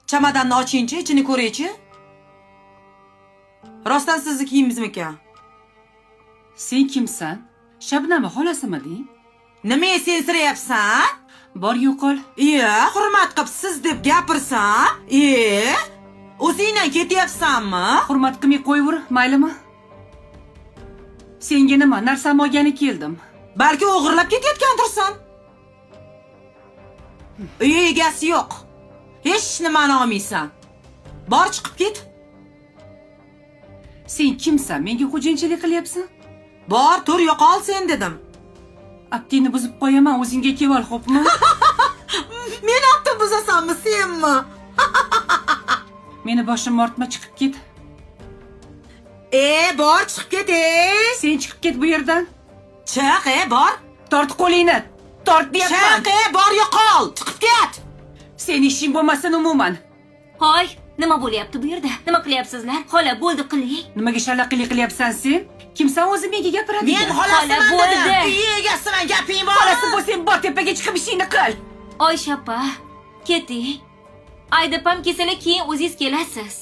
Chamadonni ochingchi, ichini ko'raychi. Rostdan sizni kiyimingizmikan? Sen kimsan? Shabnami xolasimiding? Nimaga sensirayapsan? Bor, yo'qol. Iya, hurmat qilib siz deb gapirsam, e, o'zingdan ketyapsanmi? Hurmat qilmay qo'yvur, maylimi? Senga nima, narsamni olgani keldim. Balki o'g'irlab ketayotgandirsan. Uy egasi yo'q. Hech nimani olmaysan. Bor, chiqib ket. Sen kimsan? Menga xo'jayinchilik qilyapsan? Bor, tur, yo'qol sen dedim. Aptini buzib qo'yaman, o'zingga kelib ol, xo'pmi? Men apti buzasanmi, senmi? Meni boshim ortma, chiqib ket. E, bor, chiqib ket, e. Sen chiqib ket bu yerdan. Chiq, e, bor. Tort qo'lingni. Tort deyapman. Chiq, e, bor, yo'qol. Chiqib ket. Seni ishing bo'lmasin umuman. Hoy, nima bo'lyapti bu yerda? Nima qilyapsizlar? Xola, bo'ldi, qiling. Nimaga shallaqiylik qilyapsan sen? Kimsan o'zi menga gapiradigan? Men xolasiman Xola, bo'ldi. dedim. Uy egasiman, gaping bormi? Xolasi bo'lsang, bor, tepaga chiqib ishingni qil. Oysha opa, keting. Aydapam kelsalar, keyin o'zingiz kelasiz.